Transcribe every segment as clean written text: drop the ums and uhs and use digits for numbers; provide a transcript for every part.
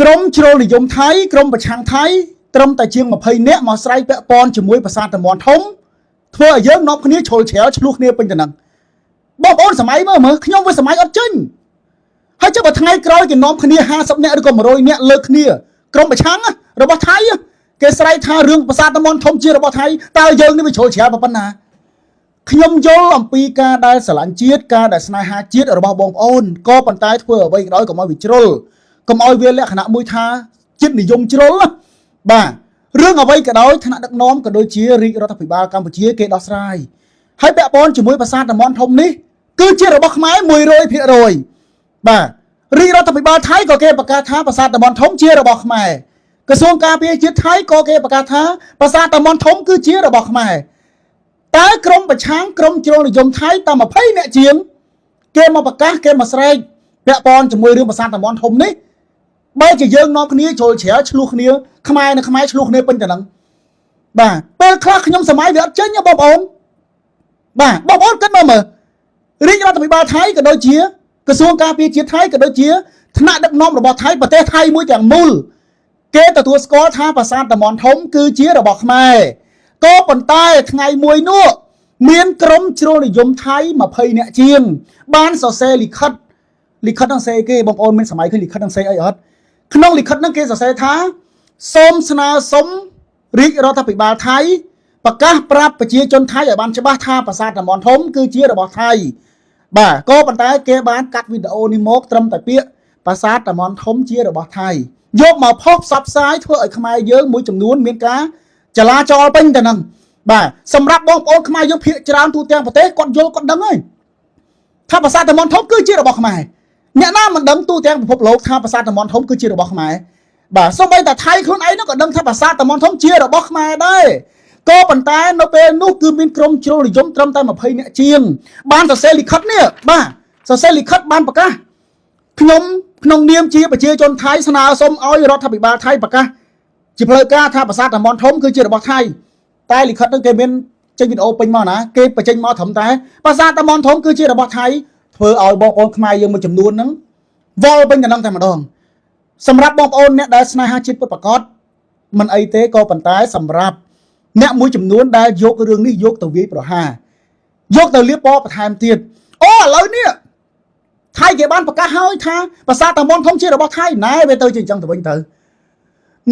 ក្រុមជ្រុលនិយមថៃក្រុមប្រឆាំងថៃត្រឹមតែជាង20នាក់មកស្រែកពាក់ព័ន្ធជាមួយប្រាសាទតំបន់ធំធ្វើឲ្យយើងនាំគ្នាជ្រុលជ្រាលឆ្លោះគ្នាពេញទៅនឹងបងប្អូនសម័យមើលមើលខ្ញុំវាសម័យអត់ចេញហើយចុះបើថ្ងៃក្រោយគេនាំគ្នា50នាក់ឬក៏100នាក់លើកគ្នាក្រុមប្រឆាំងរបស់ថៃគេស្រែកថារឿងប្រាសាទតំបន់ធំជារបស់ថៃតើយើងនេះវាជ្រុលជ្រាលប៉ុណ្ណាខ្ញុំយល់អំពីការដែលស្រឡាញ់ជាតិការដែលស្នេហាជាតិរបស់បងប្អូនក៏ប៉ុន្តែធ្វើអ្វីក៏ដោយកុំឲ្យវាជ្រុលកុំឲ្យវាលក្ខណៈមួយថាជាតិនិយមជ្រុលណាបាទរឿងអ្វីក៏ដោយថ្នាក់ដឹកនាំក៏ដូចជារាជរដ្ឋាភិបាលកម្ពុជាគេដោះស្រាយហើយពាក់ព័ន្ធជាមួយប្រាសាទតំបន់ធំនេះគឺជារបស់ខ្មែរ100%បាទរាជរដ្ឋាភិបាលថៃក៏គេប្រកាសថាប្រាសាទតំបន់ធំជារបស់ខ្មែរក្រសួងការពារជាតិថៃក៏គេប្រកាសថាប្រាសាទតំបន់ធំគឺជារបស់ខ្មែរ តើក្រុមប្រឆាំងក្រុមជ្រុលនិយមថៃតាម20អ្នកជាងគេមកប្រកាសគេមកស្រែកពាក់ព័ន្ធជាមួយរឿងប្រាសាទតំបន់ធំនេះបើជាយើងនាំគ្នាចូលជ្រាលឆ្លោះគ្នាខ្មែរនៅខ្មែរឆ្លោះគ្នាពេញទៅនឹងបាទពេលខ្លះខ្ញុំសម័យវាអត់ចេញណាបងប្អូនបាទបងប្អូនគិតមកមើលរាជរដ្ឋាភិបាលថៃក៏ដូចជាក្រសួងការពារជាតិថៃក៏ដូចជាថ្នាក់ដឹកនាំរបស់ថៃប្រទេសថៃមួយទាំងមូលគេទទួលស្គាល់ថាប្រាសាទតំបន់ធំគឺជារបស់ខ្មែរក៏ប៉ុន្តែថ្ងៃមួយនោះមានក្រុមជ្រុលនិយមថៃ20នាក់ជាង បានសរសេរលិខិតលិខិតហ្នឹងសេគេបងប្អូនមានសម័យឃើញលិខិតហ្នឹងសេអីអត់ក្នុងលិខិតហ្នឹងគេសរសេរថាសូមស្នើសុំរាជរដ្ឋាភិបាលថៃប្រកាសប្រាប់ប្រជាជនថៃឲ្យបានច្បាស់ថាប្រាសាទតំបន់ធំគឺជារបស់ថៃបាទក៏ប៉ុន្តែគេបានកាត់វីដេអូនេះមកត្រឹមតែពាក្យប្រាសាទតំបន់ធំជារបស់ថៃយកមកផុសផ្សព្វផ្សាយធ្វើឲ្យខ្មែរយើងមួយចំនួនមានការចលាចលពេញទៅនឹងបាទសម្រាប់បងប្អូនខ្មែរយើងភាគច្រើនទូទាំងប្រទេសគាត់យល់គាត់ដឹងហើយថាប្រាសាទតំបន់ធំគឺជារបស់ខ្មែរអ្នកណាមិនដឹងទូទាំងពិភពលោកថាប្រាសាទតំបន់ធំគឺជារបស់ខ្មែរបាទសូម្បីតែថៃខ្លួនឯងនោះក៏ដឹងថាប្រាសាទតំបន់ធំជារបស់ខ្មែរដែរក៏ប៉ុន្តែនៅពេលនោះគឺមានក្រុមជ្រុលនិយមត្រឹមតែ20នាក់ជាងបានសរសេរលិខិតនេះបាទសរសេរលិខិតបានប្រកាសខ្ញុំក្នុងនាមជាប្រជាជនថៃស្នើសុំឲ្យរដ្ឋាភិបាលថៃប្រកាសជាផ្លូវការថាប្រាសាទតំបន់ធំគឺជារបស់ថៃតែលិខិតនោះគេមានចេញវីដេអូពេញមកណាគេបញ្ចេញមកត្រឹមតែប្រាសាទតំបន់ធំគឺជារបស់ថៃធ្វើឲ្យបងប្អូនខ្មែរយើងមួយចំនួនហ្នឹងវល់ពេញទៅនឹងតែម្ដងសម្រាប់បងប្អូនអ្នកដែលស្នេហាជាតិពិតប្រាកដមិនអីទេក៏ប៉ុន្តែសម្រាប់អ្នកមួយចំនួនដែលយករឿងនេះយកទៅវាយប្រហារយកទៅលាបពណ៌បន្ថែមទៀតអូឥឡូវនេះថៃគេបានប្រកាសហើយថាប្រាសាទតាមនធំជារបស់ថៃណែវាទៅជាអញ្ចឹងទៅវិញទៅ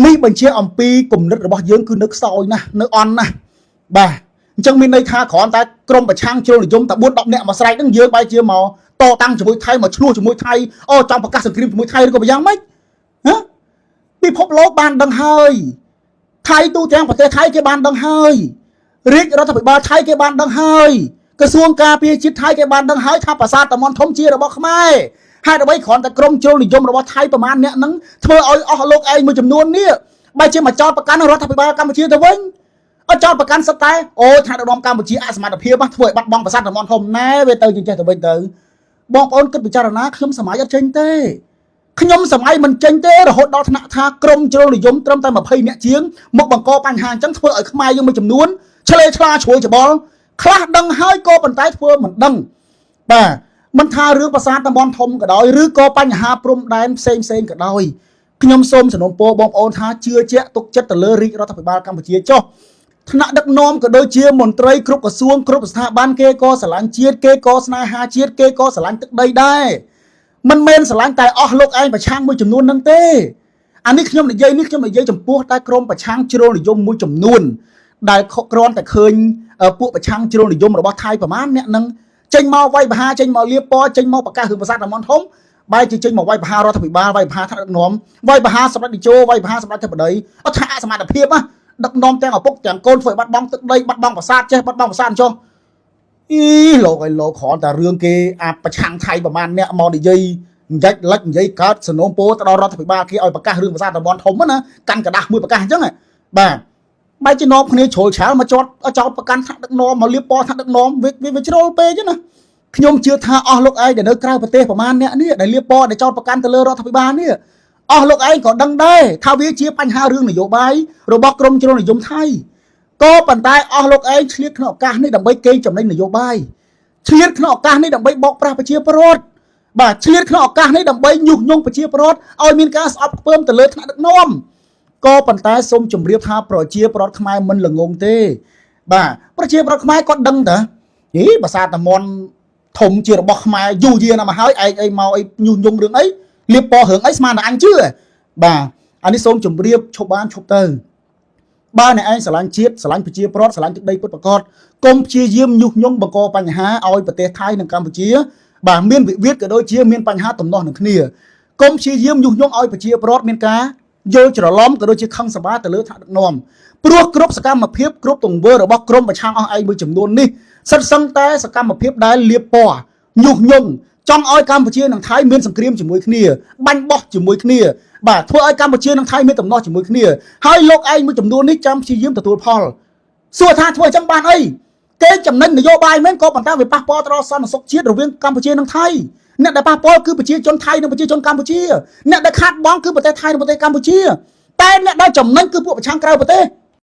នេះបញ្ជាអំពីគំនិតរបស់យើងគឺនៅខ្សោយណាស់នៅអន់ណាស់បាទអញ្ចឹងមានន័យថាគ្រាន់តែក្រុមប្រឆាំងជ្រុលនិយមតែ4 10នាក់មកស្រែកហ្នឹងយើងបែរជាមកតតាំងជាមួយថៃមកឆ្លោះជាមួយថៃអូចង់ប្រកាសសង្គ្រាមជាមួយថៃឬក៏យ៉ាងម៉េចហ៎ពិភពលោកបានដឹងហើយថៃទូទាំងប្រទេសថៃគេបានដឹងហើយរាជរដ្ឋាភិបាលថៃគេបានដឹងហើយក្រសួងការពារជាតិថៃគេបានដឹងហើយថាប្រាសាទតាមនធំជារបស់ខ្មែរហេតុអ្វីគ្រាន់តែក្រុមជ្រុលនិយមរបស់ថៃប្រមាណអ្នកហ្នឹងធ្វើឲ្យអស់លោកឯងមួយចំនួននេះបែរជាមកចោទប្រកាន់រដ្ឋាភិបាលកម្ពុជាទៅវិញអត់ចោទប្រកាន់សិតតែអូថ្នាក់ដឹកនាំកម្ពុជាអសមត្ថភាពធ្វើឲ្យបាត់បង់ប្រាសាទតំបន់ធំណែវាទៅជាចេះទៅវិញទៅបងប្អូនគិតពិចារណាខ្ញុំសម័យអត់ចេញទេខ្ញុំសម័យមិនចេញទេរហូតដល់ថ្នាក់ថាក្រុមជ្រុលនិយមត្រឹមតែ20នាក់ជាងមកបង្កបញ្ហាអញ្ចឹងធ្វើឲ្យខ្មែរយើងមួយចំនួនឆ្លេឆ្លាជ្រួយច្បល់ខ្លះដឹងហើយក៏ប៉ុន្តែធ្វើមិនដឹងបាទមិនថារឿងប្រាសាទតំបន់ធំក៏ដោយឬក៏បញ្ហាព្រំដែនផ្សេងផ្សេងក៏ដោយខ្ញុំសូមសំណូមពរបងប្អូនថាជឿជាក់ទុកចិត្តទៅលើរាជរដ្ឋាភិបាលកម្ពុជាចុះថ្នាក់ដឹកនាំក៏ដូចជាមន្ត្រីគ្រប់ក្រសួងគ្រប់ស្ថាប័នគេក៏ស្រឡាញ់ជាតិគេក៏ស្នេហាជាតិគេក៏ស្រឡាញ់ទឹកដីដែរមិនមែនស្រឡាញ់តែអស់លោកឯងប្រឆាំងមួយចំនួននឹងទេអានេះខ្ញុំនិយាយនេះខ្ញុំនិយាយចំពោះតែក្រុមប្រឆាំងជ្រុលនិយមមួយចំនួនដែលគ្រាន់តែឃើញពួកប្រឆាំងជ្រុលនិយមរបស់ថៃប្រមាណអ្នកនឹងចេញមកវាយប្រហារចេញមកលាបពណ៌ចេញមកប្រកាសរឿងប្រាសាទតំបន់ធំបែរជាចេញមកវាយប្រហាររដ្ឋាភិបាលវាយប្រហារថ្នាក់ដឹកនាំវាយប្រហារសម្ដេចតេជោវាយប្រហារសម្ដេចធិបតីអត់ថាអសមត្ថភាពណាដឹកនាំទាំងឪពុកទាំងកូនធ្វើឲ្យបាត់បង់ទឹកដីបាត់បង់ប្រាសាទចេះបាត់បង់ប្រាសាទចុះអីលោកឲ្យលោកគ្រាន់តែរឿងគេអាប្រឆាំងថៃប្រមាណអ្នកមកនិយាយនិយាយលិចនិយាយកើតសនំពោទៅដល់រដ្ឋាភិបាលគេឲ្យប្រកាសរឿងប្រាសាទតំបន់ធំណាកាន់ក្រដាសមួយប្រកាសអញ្ចឹងបាទបែរជានាំគ្នាជ្រុលឆាលមកចោតចោតប្រកាន់ថ្នាក់ដឹកនាំមកលាបពណ៌ថ្នាក់ដឹកនាំវាជ្រុលពេកណាខ្ញុំជឿថាអស់លោកឯងដែលនៅក្រៅប្រទេសប្រមាណអ្នកនេះដែលលាបពណ៌ដែលចោតប្រកាន់ទៅលើរដ្ឋាភិបាលនេះអស់លោកឯងក៏ដឹងដែរថាវាជាបញ្ហារឿងនយោបាយរបស់ក្រមជ្រុលនិយមថៃក៏ប៉ុន្តែអស់លោកឯងឆ្លៀតក្នុងឱកាសនេះដើម្បីកេងចំណេញនយោបាយឆ្លៀតក្នុងឱកាសនេះដើម្បីបោកប្រាស់ប្រជាពលរដ្ឋ បាទឆ្លៀតក្នុងឱកាសនេះដើម្បីញុះញង់ប្រជាពលរដ្ឋឲ្យមានការស្អប់ខ្ពើមទៅលើថ្នាក់ដឹកនាំក៏ប៉ុន្តែសូមជម្រាបថាប្រជាពលរដ្ឋខ្មែរមិនល្ងងទេ បាទប្រជាពលរដ្ឋខ្មែរគាត់ដឹងតាហីប្រាសាទតាមាន់ធំជារបស់ខ្មែរយូរយារណាស់មកហើយឯងអីមកអីញុះញង់រឿងអីលៀបពណ៌រឿងអីស្មានតែអញជឿបាទអានេះសូមជម្រាបឈប់បានឈប់ទៅ បើអ្នកឯងស្រឡាញ់ជាតិស្រឡាញ់ប្រជាពលរដ្ឋស្រឡាញ់ទឹកដីពិតប្រាកដកុំព្យាយាមញុះញង់បង្កបញ្ហាឲ្យប្រទេសថៃនិងកម្ពុជា បាទមានវិវាទក៏ដូចជាមានបញ្ហាទំនាស់នឹងគ្នាកុំព្យាយាមញុះញង់ឲ្យប្រជាពលរដ្ឋមានការយល់ច្រឡំក៏ដូចជាខឹងសម្បាទៅលើថ្នាក់ដឹកនាំព្រោះគ្រប់សកម្មភាពគ្រប់ទង្វើរបស់ក្រុមប្រឆាំងអស់ឯងមួយចំនួននេះសិតសឹងតែសកម្មភាពដែលលៀបពណ៌ញុះញង់ចង់ឲ្យកម្ពុជានិងថៃមានសង្គ្រាមជាមួយគ្នាបាញ់បោះជាមួយគ្នាបាទធ្វើឲ្យកម្ពុជានិងថៃមានទំនាស់ជាមួយគ្នាហើយលោកឯងមួយចំនួននេះចាំព្យាយាមទទួលផលសួរថាធ្វើអញ្ចឹងបានអីគេចំណេញនយោបាយមែនក៏ប៉ុន្តែវាប៉ះពាល់ទៅដល់សន្តិសុខជាតិរវាងកម្ពុជានិងថៃអ្នកដែលប៉ះពាល់គឺប្រជាជនថៃនិងប្រជាជនកម្ពុជាអ្នកដែលខាតបង់គឺប្រទេសថៃនិងប្រទេសកម្ពុជាតែអ្នកដែលចំណេញគឺពួកប្រឆាំងក្រៅប្រទេស។